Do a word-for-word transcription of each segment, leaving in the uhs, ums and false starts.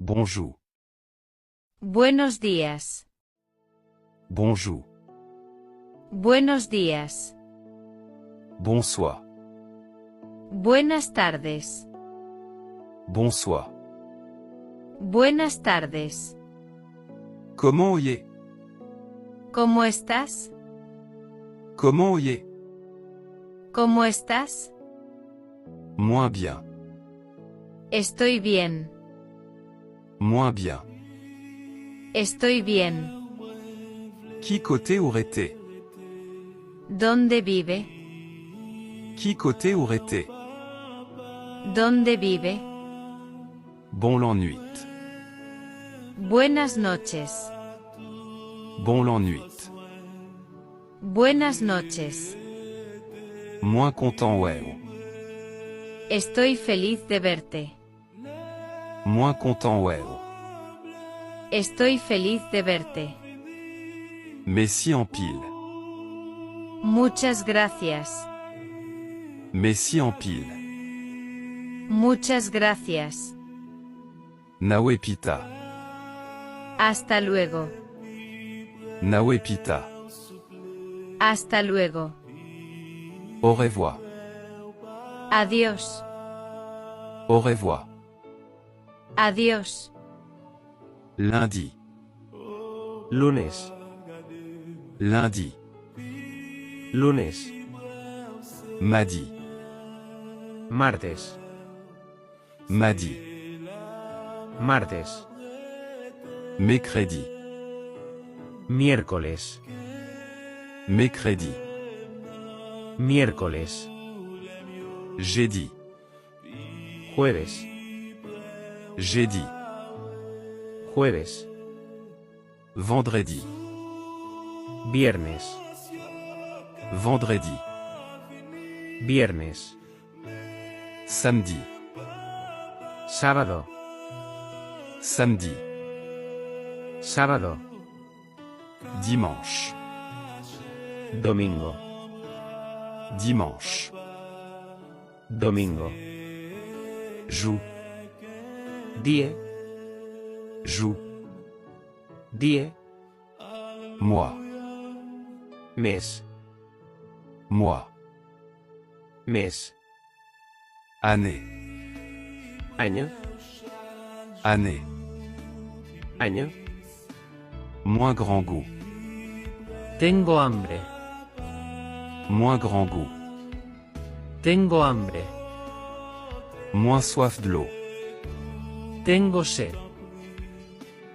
Bonjou. Buenos días. Bonjou. Buenos días. Bonswa. Buenas tardes. Bonswa. Buenas tardes. Kòman w ye? ¿Cómo estás? Kòman w ye? ¿Cómo estás? Mwen byen. Estoy bien. Mwen byen. Estoy bien. Ki kote ou rete? ¿Dónde vive? Ki kote ou rete? ¿Dónde vive? Bon lannwit. Buenas noches. Bon lannwit. Buenas noches. Mwen kontan wè w. Estoy feliz de verte. Mwen kontan wè w. Estoy feliz de verte. Mèsi anpil. Muchas gracias. Mèsi anpil. Muchas gracias. N a wè pita. Hasta luego. N a wè pita. Hasta luego. Orevwa. Adiós. Orevwa. Adiós. Lendi. Lunes. Lendi. Lunes. Madi. Martes. Madi. Martes. Mèkredi. Miércoles. Mèkredi. Miércoles. Jedi. Jueves. Jedi. Jueves. Vandredi. Viernes. Vandredi. Viernes. Samdi. Sábado. Samdi. Sábado. Dimanch. Domingo. Dimanch. Domingo. Jou. Día. Jou. Día. Mwa. Mes. Mwa. Mes. Ane. Año. Ane. Año. Mwen grangou. Tengo hambre. Mwen grangou. Tengo hambre. Mwen swaf dlo. Tengo sed.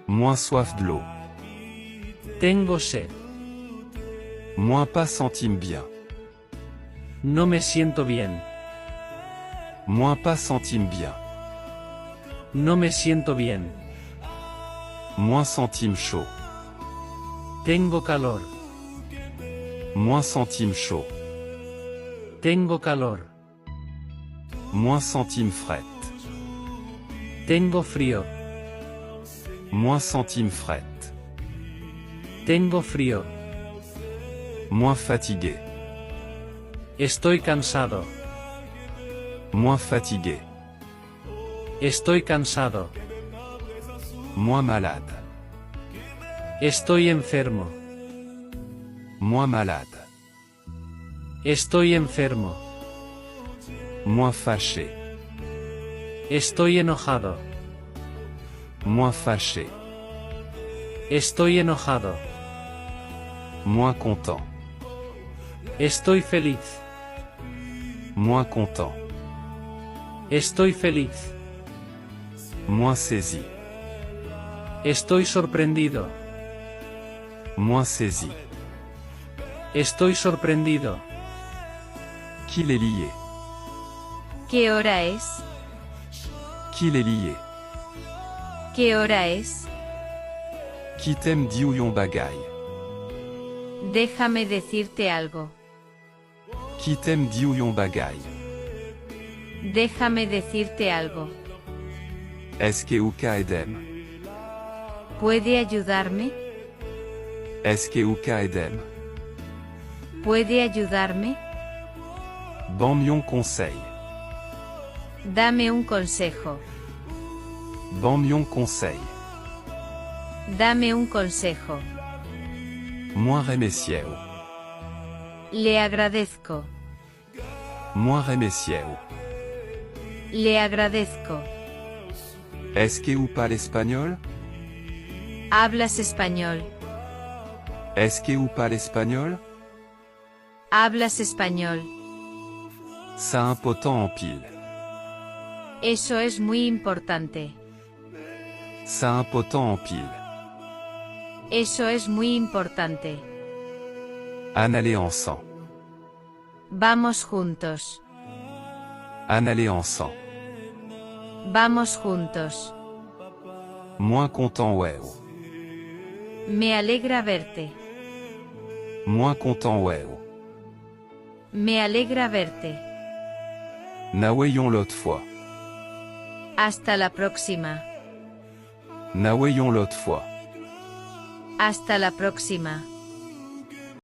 Mwen swaf dlo. Tengo sed. Mwen pa santi m byen. No me siento bien. Mwen pa santi m byen. No me siento bien. Mwen santi m cho. Tengo calor. Mwen santi m cho. Tengo calor. Mwen santi m frèt. Tengo frío. Mwen santi m frèt. Tengo frío. Mwen fatige. Estoy cansado. Mwen fatige. Estoy cansado. Mwen malad. Estoy enfermo. Mwen malad. Estoy enfermo. Mwen fache. Estoy enojado. Mwen fache. Estoy enojado. Mwen kontan. Estoy feliz. Mwen kontan. Estoy feliz. Mwen sezi. Estoy sorprendido. Mwen sezi. Estoy sorprendido. Kilè li ye? ¿Qué hora es? Kilè li ye? ¿Qué hora es? Kite m di w yon bagay. Déjame decirte algo. Kite m di w yon bagay. Déjame decirte algo. Èske ou ka ede m? ¿Puede ayudarme? Èske ou ka ede m? ¿Puede ayudarme? Ban m yon konsèy. Dame un consejo. Ban m yon konsèy. Dame un consejo. Mwen remèsye w. Le agradezco. Mwen remèsye w. Le agradezco. Èske ou pale espanyòl? ¿Hablas español? Èske ou pale espanyòl? ¿Hablas español? Sa enpòtan anpil. Eso es muy importante. Sa enpòtan anpil. Eso es muy importante. Ann ale ansanm. Vamos juntos. Ann ale ansanm. Vamos juntos. Mwen kontan wè w. Me alegra verte. Mwen kontan wè w. Me alegra verte. N a wè yon lòt fwa. Hasta la próxima. N a wè yon lòt fwa. Hasta la próxima.